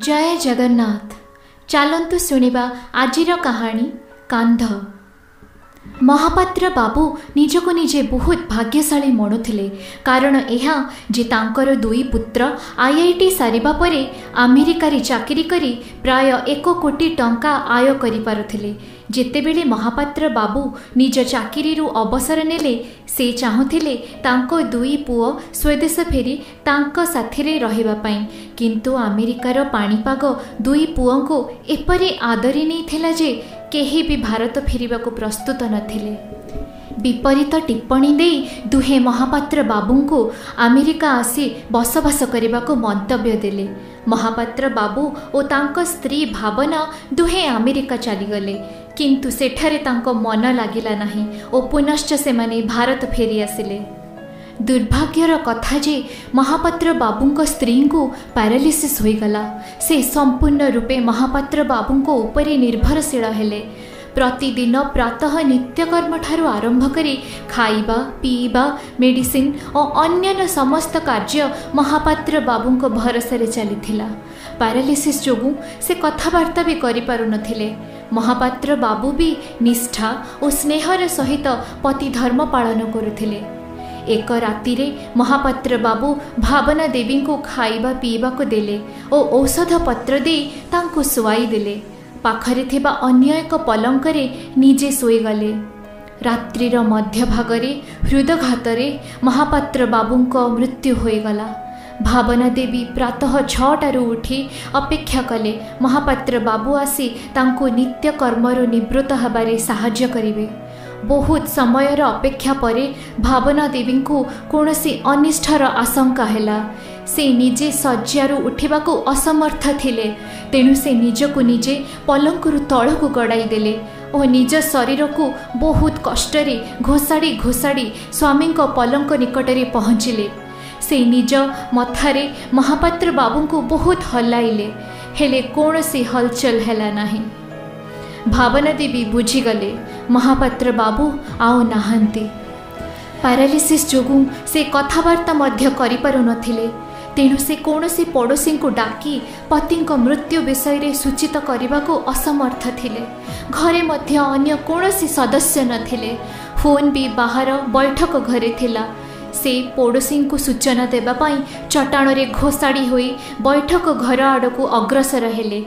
ଜୟ ଜଗନ୍ନାଥ। ଚାଲନ୍ତୁ ଶୁଣିବା ଆଜିର କାହାଣୀ କାନ୍ଧ। ମହାପାତ୍ର ବାବୁ ନିଜକୁ ନିଜେ ବହୁତ ଭାଗ୍ୟଶାଳୀ ମଣୁଥିଲେ, କାରଣ ଏହା ଯେ ତାଙ୍କର ଦୁଇ ପୁତ୍ର ଆଇଆଇଟି ସାରିବା ପରେ ଆମେରିକାରେ ଚାକିରି କରି ପ୍ରାୟ 1 କୋଟି ଟଙ୍କା ଆୟ କରିପାରୁଥିଲେ। ଯେତେବେଳେ ମହାପାତ୍ର ବାବୁ ନିଜ ଚାକିରିରୁ ଅବସର ନେଲେ, ସେ ଚାହୁଁଥିଲେ ତାଙ୍କ ଦୁଇ ପୁଅ ସ୍ୱଦେଶ ଫେରି ତାଙ୍କ ସାଥିରେ ରହିବା ପାଇଁ। କିନ୍ତୁ ଆମେରିକାର ପାଣିପାଗ ଦୁଇ ପୁଅଙ୍କୁ ଏପରି ଆଦରି ନେଇଥିଲା ଯେ କେହି ବି ଭାରତ ଫେରିବାକୁ ପ୍ରସ୍ତୁତ ନଥିଲେ। ବିପରୀତ ଟିପ୍ପଣୀ ଦେଇ ଦୁହେଁ ମହାପାତ୍ର ବାବୁଙ୍କୁ ଆମେରିକା ଆସି ବସବାସ କରିବାକୁ ମନ୍ତବ୍ୟ ଦେଲେ। ମହାପାତ୍ର ବାବୁ ଓ ତାଙ୍କ ସ୍ତ୍ରୀ ଭାବନା ଦୁହେଁ ଆମେରିକା ଚାଲିଗଲେ, କିନ୍ତୁ ସେଠାରେ ତାଙ୍କ ମନ ଲାଗିଲା ନାହିଁ ଓ ପୁନଶ୍ଚ ସେମାନେ ଭାରତ ଫେରିଆସିଲେ। ଦୁର୍ଭାଗ୍ୟର କଥା ଯେ ମହାପାତ୍ର ବାବୁଙ୍କ ସ୍ତ୍ରୀଙ୍କୁ ପ୍ୟାରାଲିସିସ୍ ହୋଇଗଲା। ସେ ସମ୍ପୂର୍ଣ୍ଣ ରୂପେ ମହାପାତ୍ର ବାବୁଙ୍କ ଉପରେ ନିର୍ଭରଶୀଳ ହେଲେ। ପ୍ରତିଦିନ ପ୍ରାତଃ ନିତ୍ୟକର୍ମଠାରୁ ଆରମ୍ଭ କରି ଖାଇବା, ପିଇବା, ମେଡ଼ିସିନ ଓ ଅନ୍ୟାନ୍ୟ ସମସ୍ତ କାର୍ଯ୍ୟ ମହାପାତ୍ର ବାବୁଙ୍କ ଭରସାରେ ଚାଲିଥିଲା। ପ୍ୟାରାଲିସିସ୍ ଯୋଗୁଁ ସେ କଥାବାର୍ତ୍ତା ବି କରିପାରୁନଥିଲେ। ମହାପାତ୍ର ବାବୁ ବି ନିଷ୍ଠା ଓ ସ୍ନେହର ସହିତ ପତି ଧର୍ମ ପାଳନ କରୁଥିଲେ। ଏକ ରାତିରେ ମହାପାତ୍ର ବାବୁ ଭାବନା ଦେବୀଙ୍କୁ ଖାଇବା ପିଇବାକୁ ଦେଲେ ଓ ଔଷଧପତ୍ର ଦେଇ ତାଙ୍କୁ ଶୁଆଇ ଦେଲେ। ପାଖରେ ଥିବା ଅନ୍ୟ ଏକ ପଲଙ୍କରେ ନିଜେ ଶୋଇଗଲେ। ରାତ୍ରିର ମଧ୍ୟଭାଗରେ ହୃଦଘାତରେ ମହାପାତ୍ର ବାବୁଙ୍କ ମୃତ୍ୟୁ ହୋଇଗଲା। ଭାବନା ଦେବୀ ପ୍ରାତଃ 6ଟାରୁ ଉଠି ଅପେକ୍ଷା କଲେ ମହାପାତ୍ର ବାବୁ ଆସି ତାଙ୍କୁ ନିତ୍ୟକର୍ମରୁ ନିବୃତ୍ତ ହେବାରେ ସାହାଯ୍ୟ କରିବେ। ବହୁତ ସମୟର ଅପେକ୍ଷା ପରେ ଭାବନା ଦେବୀଙ୍କୁ କୌଣସି ଅନିଷ୍ଟର ଆଶଙ୍କା ହେଲା। ସେ ନିଜେ ଶଯ୍ୟାରୁ ଉଠିବାକୁ ଅସମର୍ଥ ଥିଲେ, ତେଣୁ ସେ ନିଜକୁ ନିଜେ ପଲଙ୍କରୁ ତଳକୁ ଗଡ଼ାଇ ଦେଲେ ଓ ନିଜ ଶରୀରକୁ ବହୁତ କଷ୍ଟରେ ଘୋଷାଡ଼ି ଘୋଷାଡ଼ି ସ୍ୱାମୀଙ୍କ ପଲଙ୍କ ନିକଟରେ ପହଞ୍ଚିଲେ। ସେ ନିଜ ମଥାରେ ମହାପାତ୍ର ବାବୁଙ୍କୁ ବହୁତ ହଲାଇଲେ, ହେଲେ କୌଣସି ହଲଚଲ ହେଲା ନାହିଁ। ଭାବନା ଦେବୀ ବୁଝିଗଲେ ମହାପାତ୍ର ବାବୁ ଆଉ ନାହାନ୍ତି। ପାରାଲିସିସ୍ ଯୋଗୁଁ ସେ କଥାବାର୍ତ୍ତା ମଧ୍ୟ କରିପାରୁନଥିଲେ, ତେଣୁ ସେ କୌଣସି ପଡ଼ୋଶୀଙ୍କୁ ଡାକି ପତିଙ୍କ ମୃତ୍ୟୁ ବିଷୟରେ ସୂଚିତ କରିବାକୁ ଅସମର୍ଥ ଥିଲେ। ଘରେ ମଧ୍ୟ ଅନ୍ୟ କୌଣସି ସଦସ୍ୟ ନଥିଲେ। ଫୋନ୍ ବି ବାହାର ବୈଠକ ଘରେ ଥିଲା। ସେ ପଡ଼ୋଶୀଙ୍କୁ ସୂଚନା ଦେବା ପାଇଁ ଚଟାଣରେ ଘୋଷାଡ଼ି ହୋଇ ବୈଠକ ଘର ଆଡ଼କୁ ଅଗ୍ରସର ହେଲେ।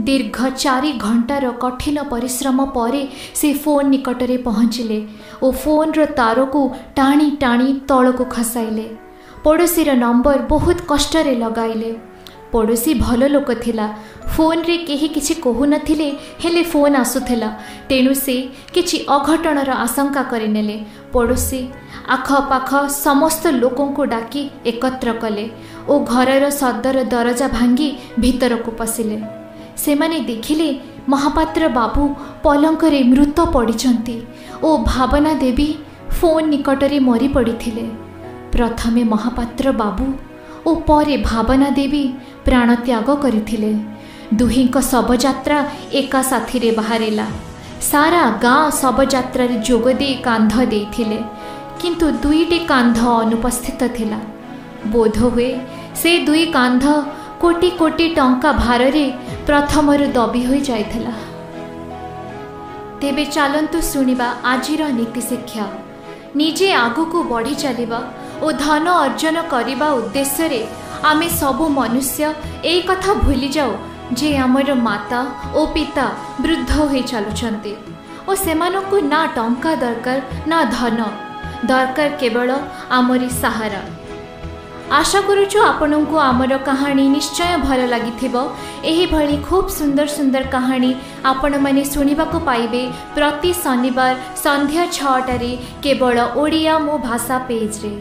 ଦୀର୍ଘ 4 ଘଣ୍ଟାର କଠିନ ପରିଶ୍ରମ ପରେ ସେ ଫୋନ୍ ନିକଟରେ ପହଞ୍ଚିଲେ ଓ ଫୋନ୍ର ତାରକୁ ଟାଣି ଟାଣି ତଳକୁ ଖସାଇଲେ। ପଡ଼ୋଶୀର ନମ୍ବର ବହୁତ କଷ୍ଟରେ ଲଗାଇଲେ। ପଡ଼ୋଶୀ ଭଲ ଲୋକ ଥିଲା। ଫୋନ୍ରେ କେହି କିଛି କହୁନଥିଲେ, ହେଲେ ଫୋନ୍ ଆସୁଥିଲା, ତେଣୁ ସେ କିଛି ଅଘଟଣର ଆଶଙ୍କା କରିନେଲେ। ପଡ଼ୋଶୀ ଆଖପାଖ ସମସ୍ତ ଲୋକଙ୍କୁ ଡାକି ଏକତ୍ର କଲେ ଓ ଘରର ସଦର ଦରଜା ଭାଙ୍ଗି ଭିତରକୁ ପଶିଲେ। ସେମାନେ ଦେଖିଲେ ମହାପାତ୍ର ବାବୁ ପଲଙ୍କରେ ମୃତ ପଡ଼ିଛନ୍ତି ଓ ଭାବନା ଦେବୀ ଫୋନ୍ ନିକଟରେ ମରି ପଡ଼ିଥିଲେ। ପ୍ରଥମେ ମହାପାତ୍ର ବାବୁ ଓ ପରେ ଭାବନା ଦେବୀ ପ୍ରାଣତ୍ୟାଗ କରିଥିଲେ। ଦୁହିଁଙ୍କ ଶବଯାତ୍ରା ଏକା ସାଥିରେ ବାହାରିଲା। ସାରା ଗାଁ ଶବଯାତ୍ରାରେ ଯୋଗ ଦେଇ କାନ୍ଧ ଦେଇଥିଲେ, କିନ୍ତୁ ଦୁଇଟି କାନ୍ଧ ଅନୁପସ୍ଥିତ ଥିଲା। ବୋଧହୁଏ ସେ ଦୁଇ କାନ୍ଧ କୋଟି କୋଟି ଟଙ୍କା ଭାରରେ ପ୍ରଥମରୁ ଦବି ହୋଇଯାଇଥିଲା। ତେବେ ଚାଲନ୍ତୁ ଶୁଣିବା ଆଜିର ନୀତିଶିକ୍ଷା। ନିଜେ ଆଗକୁ ବଢ଼ି ଚାଲିବା ଓ ଧନ ଅର୍ଜନ କରିବା ଉଦ୍ଦେଶ୍ୟରେ ଆମେ ସବୁ ମନୁଷ୍ୟ ଏଇ କଥା ଭୁଲିଯାଉ ଯେ ଆମର ମାତା ଓ ପିତା ବୃଦ୍ଧ ହୋଇ ଚାଲୁଛନ୍ତି ଓ ସେମାନଙ୍କୁ ନା ଟଙ୍କା ଦରକାର ନା ଧନ ଦରକାର, କେବଳ ଆମରି ସାହାରା। ଆଶା କରୁଛୁ ଆପଣଙ୍କୁ ଆମର କାହାଣୀ ନିଶ୍ଚୟ ଭଲ ଲାଗିଥିବ। ଏହିଭଳି ଖୁବ୍ ସୁନ୍ଦର ସୁନ୍ଦର କାହାଣୀ ଆପଣମାନେ ଶୁଣିବାକୁ ପାଇବେ ପ୍ରତି ଶନିବାର ସନ୍ଧ୍ୟା 6ଟାରେ କେବଳ ଓଡ଼ିଆ ମୋ ଭାଷା ପେଜ୍ରେ।